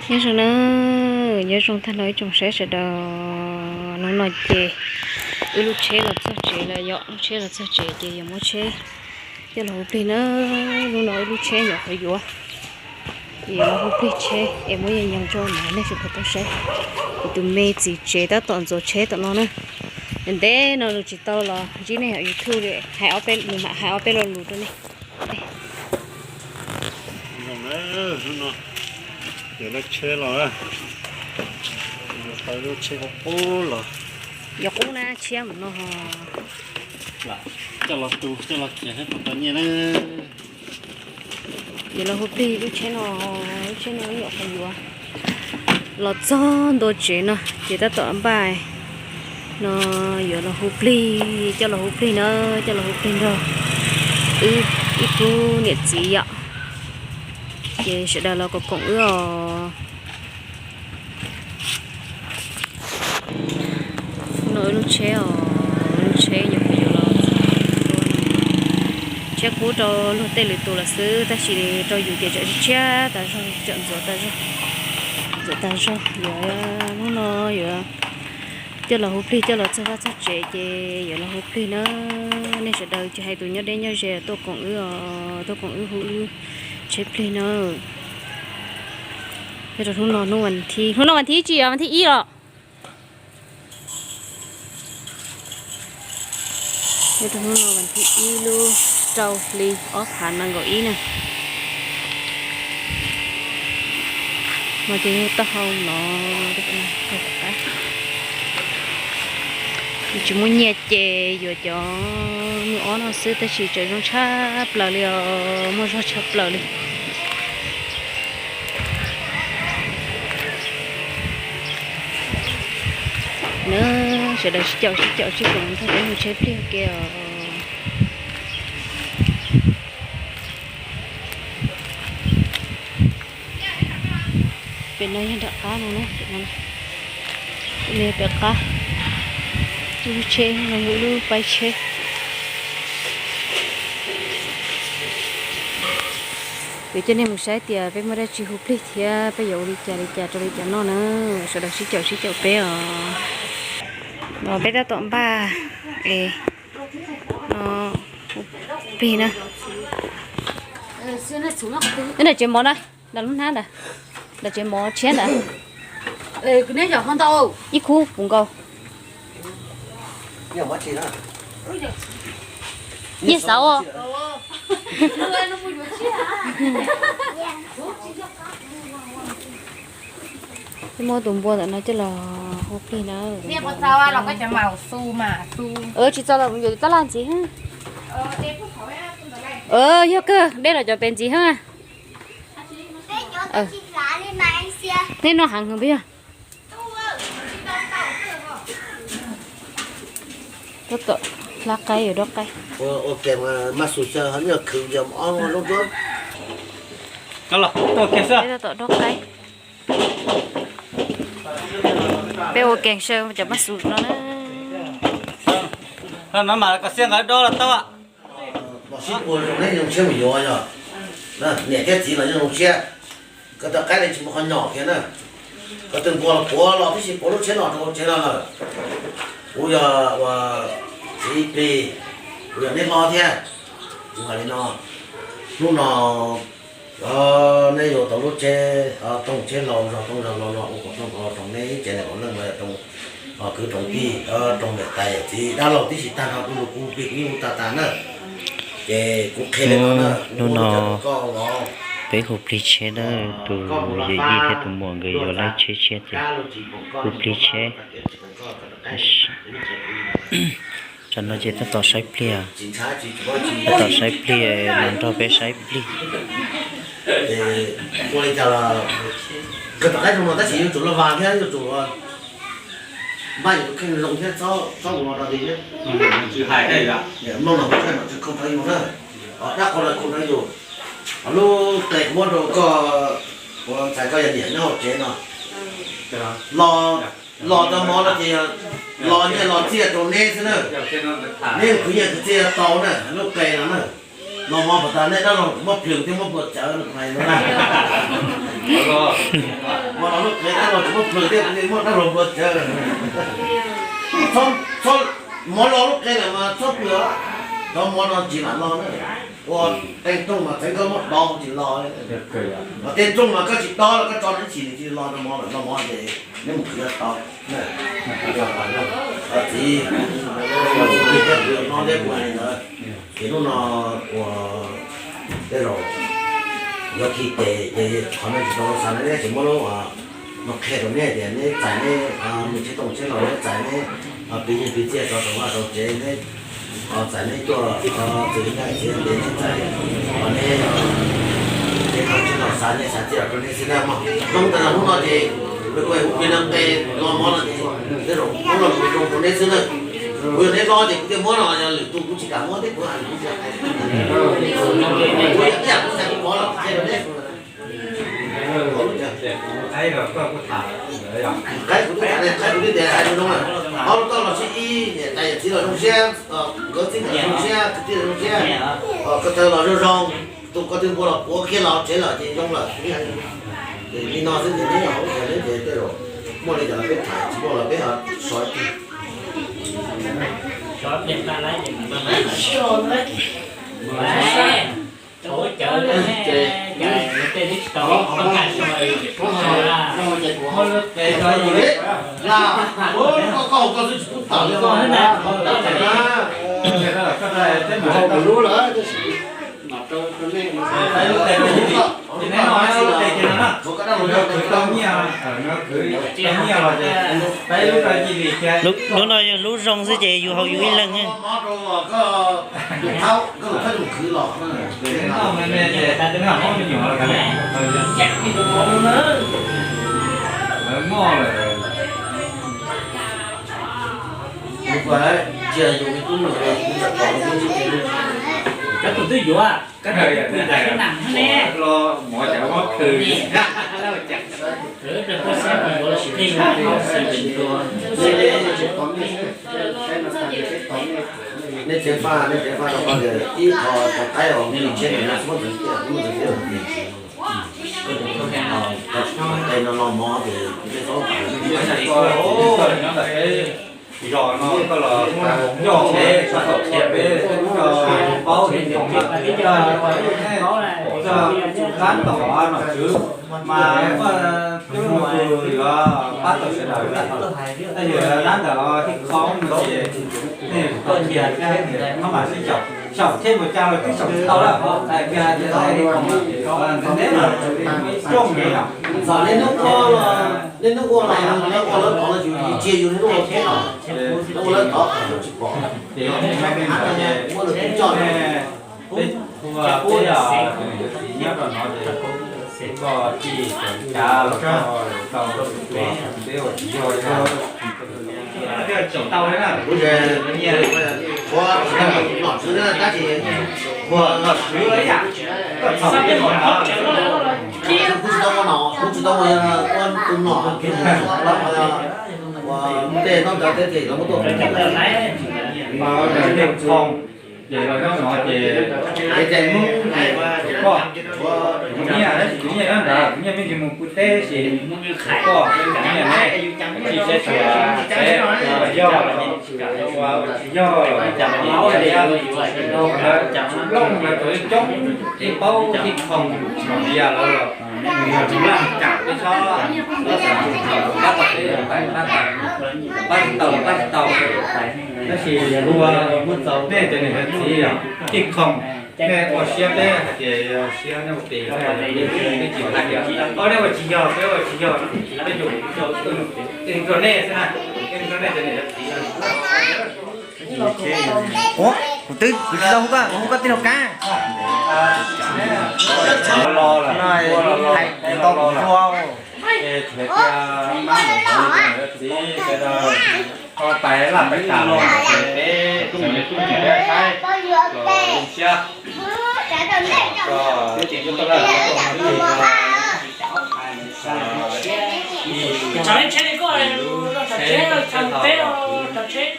Nyob zoo na, nyob zoo tag nrho ib tsoom saib sawv daws. Hnub no ces wb lub tsheb los txog tsev lawm, yog lub tsheb los txog tsev ces yuav muab tsheb coj los hu plig na. Hnub no wb lub tsheb nyuam qhuav yuav, ces yuav los hu plig tsheb es muab yog yoog tso mas nej sawv daws tau saib. Ces tus me txiv tsev tab tom ntxuav tsheb tom no na. Ntev no nws tsis tau los ntsib nej hauv YouTube li, hais ob peb, nws mam hais ob peb lo lus rau nej. Ces lub tsheb los, lub tsheb qub qub los, yog qub na tshiab mus no ho. Coj los tu, coj los kiag thiab tau nyiaj na. Yuav los hu plig lub tsheb no, lub tsheb no nyuam qhuav yuav los txog ntua tsev no ces tab tom npaj no yuav los hu plig, coj los hu plig na, coj los hu plig nrog wb ib khub niam txiv yom. Ces sawv daws los koom koom wb os. No wb lub tsheb os, lub tsheb nyuam qhuav yuav los, tsheb qub rau luag tej lwm tus lawm xwb, tab sis rau yus ces tsam tshiab tas zog, tsam ntxuav tas zog, ntxuav tas zog. Yuav hnub no yuav coj los hu plig, coj los txog vaj txog tsev ces yuav los hu plig na. Nej sawv daws tsis hais tus nyob deb nyob ze tuaj koom wb os, tuaj koom wb hu wb tsheb plig na. Nyob rau hnub no, hnub vas thib, hnub no vas thib tsis yog vas thib ib los? Nyob rau hnub no vas thib ib lub rau hli ob phav nees nkaum ib na. No ces yog taub hau no, tsis muaj nyiaj ces yuav cov nws ob no xwb, tab sis tseem zoo tshaj plaws li os, muaj zog tshaj plaws li. Na, sawv daws sib caum sib caum sib koom nrog peb mus tsheb pliag ke os. Pem no yog nram qab no na, pem qab, lub tsheb no yog lub paib tsheb. Kuv coj nej mus saib tias peb muaj dab tsi hu plig thiab peb yuav ua li cas li cas rau li cov noj na. Sawv daws sib caum sib caum peb os. No peb tab tom npaj es no hu plig na. Nram tsev mov na, nram lub hnab ntawd, nram tsev mov tshiab ntawd. Ib khub puv nkaus. Nyiaj xauv. Muab tus npua ntawm no coj los hu plig na. Tsis txog los yuav tab laj ntxiv. Yog kawg, dej los cov pem ntxiv heev. Nej noj heev heev puas yog? Tab tom hlab qaib, yuav dob qaib. Peb tab tom dob qaib. Peb ua kees saib cov maj xus no na. Maj mas koj siab nqa dob los tau. Sib puas zoo ne, zoo siab mus yuav yog. Niam thiab txiv los yeej zoo siab. Koj tau qaib li tsis muaj qhov nyom kiag na. Koj tus npua los puav los tib si puav lub tsheb no rau hauv tsev no lawm. Kuv yog ua txiv plig, kuv yog neb hlob thiab. Kuv hais li no, hnub no nej yuav tau lub tsheb, toog tsheb laus zog toog zog los los ua kom toog kom los rau neb ib tsev neeg ua neej los yog rau kwv rau tij, rau niam tais yawm txiv dab laug tib si tag nrho kuv lus kuv plig kuv yeej hu tag tas na. Ces kuv qhia li no na, hnub no peb hu plig tsheb na, tus yawm yij thiab tus muam nkawd yuav laib tsheb tshiab ces hu plig tsheb. Tam no ces tab tom saib plig, tab tom saib plig, mas nrog peb saib plig. Ua li cas los kawg tom qaib zoo no tab sis yuav tsum los vas thiab yuav tsum npaj yus tus kheej zoo thiab txhob ua rau li thiab. Mloog los kuv kheej no tsis khau rau yus na, dab qhuas los khau rau yus. Lub tes kuv muab rau koj, kuv ntxhais koj yog niam nyob hauv tsev no, los los tau mov no ces los nyiaj los txiaj rau neb xwb na. Neb khwv nyiaj khwv txiaj tau na, lub tes no na. Los mov puas tas nej dab laug muab plhws thiab muab plhuav cawv no na. Mov los lub qe no tsis muaj plhws thiab, muaj dab laug nplua tsawv. Mov los lub qe lawm mas txhob plhws, cov mov no tsis lam los na. Ua tej rooj mas txheeb koj muab do tsis los. Tej rooj mas koj tsis do los koj tso nws tsis, nws tsis los rau mov, los mov ces neb mus qhwv tau. Txiv, no neb kuv hais li ntawd. Ces hnub no ua tej zaum yuav khi tes ces qhov no tsis tau xav na, neb tsis muab lub no qhia rau neb tias neb txais neb mus tsheb tooj tsheb los neb txais neb piv yeej piv txiaj rau vaj rau tsev, neb txais neb tuaj txais neb txais neb txais neb tsheb tooj tsheb los xav neb xav txiaj rau neb xwb na mog. Zoo tas hnub no ces kuv kuj hu plig no qe los mov no ces tej zaum hnub no kuv zoo rau neb xwb na. Kuv yog neb hlob ces kuv thiaj muab no, yog lwm tus kuv tsis kam muab thiab kuv hais kuv tsis hais. Kuv yog ib yam kuv txais kuv mov los qhia rau neb. Qaib kuv twb tham, qaib kuv twb tias hais zoo zoo na, ob lub toj los sib ib, niam tais yawm txiv los zoo siab, nkawd txij nkawm zoo siab, kwv tij los zoo siab, ko taw los zoo zoo, tus ko tw npua los puav kiag los tsev lawm ces zoo lawm. Ces li no xwb ces neb hauv ces neb ces tej zaum muaj li cas los peb tham, tsis muaj los peb ho so ib tug. Lub no yog lub zoo xwb ces yus haus yus ib leeg. Cov tus twb yuav, koj tus twb pw tas thiab nag ne. Nej ceev faj, nej ceev faj rau qhov tias ib qho cov qaib os, nws tsheb nws muaj ntxeev tiaj, muaj ntxeev tiaj. Tej no no mov ces kuv tej txhob zos no koj los muab coj peb, koj txom qhia peb, paub tsis txhob mas, koj, koj, kab tom nom tswv mas muaj coob leej tus yuav pab tau sawv daws. Tab sis dab ntawm tib qho no ces nej koj qhia thiab, nej maj mam sib xyaum, xyaum thiab mus cas los twb xyaum tsis tau lawm. Hais tias ntawm teb mas rooj li no. Txawm nej hnub ua, nej hnub ua los, nej ua lawv tod los yus tsis cia yus, nej hnub ua thiab los, nej ua lawv tod tsis pom. Ces muab lawv tus coj peb ua peb yam txiv nyob rau no ces koj tij tseem cav los koj tau peb ua tsis yog li. Kuv ces ua nom tswv na tab sis ua nom tswv ib yam koj txhaum tej nom no. Kuv tsis tau ua nom, kuv tsis tau ua tus nom, ua tej noj ntawd thiab ces lawv muab tuaj. Ces los nyob no ces, es ces Hmoob, koj, tus nyiaj, tus nyiaj nyob ntawd, tus nyiaj me ntsis mus pw teb sis koj, tus nyiaj ne, tsis seb seb, yog los tsis yog los cas, lawv looj lawv cov coob, ces paub tib qho vias lawv los, nws laj cam peb txhob, pab tau peb, pab tau, pab tsis tau los pab tsis tau. Tab sis ua nej cov niam cov txiv os, tij khoom, nej ua siab peb hais tias yog siab nej ua pes, peb tsis hais tias, o, nej ua tsis yog, peb ua tsis yog, peb yuav, ua nej xwb na, nej cov niam cov txiv. Ua, kuv twb, kuv tsis tau hu koj, kuv hu koj tij laug Kab. Hais tau kuv ua. Txiv, pais laj pais tas los peb tub nyuam tub nyuam peb saib los zoo siab. Tsev, tsev, tsev,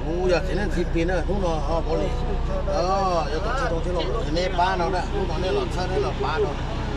kuv yog txiv neej txiv plig na, hnub no ho pov li, yog tus txhawb tau txhawb los neb pab no na, hnub no neb los txhawb neb los pab no.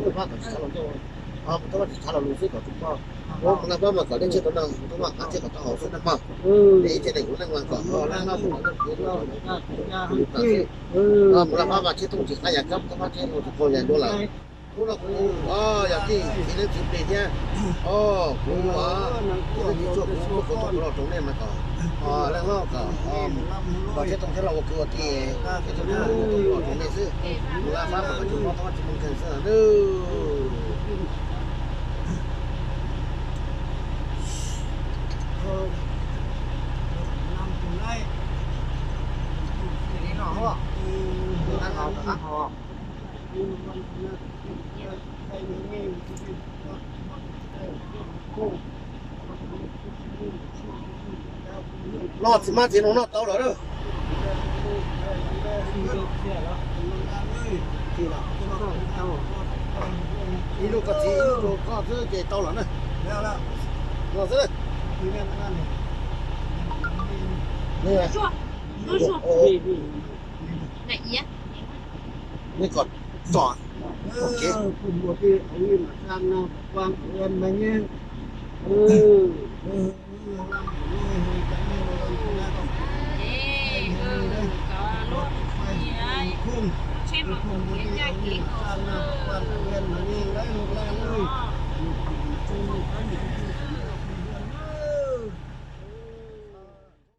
Mus Laj Pab kom tsis txhob los ncauj, mus Thoj Vaj tsis txhob los lus xwb kom tub mog. Mus Laj Pab mas kom dej ntshiab rau no, mus Thoj Vaj qab ntshiab kom tau haus xwb nawb mog. Nej ib txhia neeg kuv leej mas kom Laj Pab mus kom leej kuv lus tas xwb. Mus Laj Pab mas tsheb tooj tsis qab yam kab, Thoj Vaj tsheb tooj tsis qaug yam dua lawm. Hnub no kuv yog tij txiv neeb txiv plig thiab, kuv yog txiv neeb txiv tsuag, kuv muab kuv tuaj kuv los roos nej mas kom leej hlob kom tsheb tooj thiab los ua kwv ua tij, tsheb tooj thiab los ua kwv ua tij los roos nej xwb. Mus Laj Pab mas kom tsuas mob Thoj Vaj tsis muaj nkeeg xwb nawb. Noj txiv hmab txiv ntoo noj tau lawm. Ib lub koj txiv, ib lub rau koj xwb ces tau lawm na. Noj xwb. Nej kom tsom kev.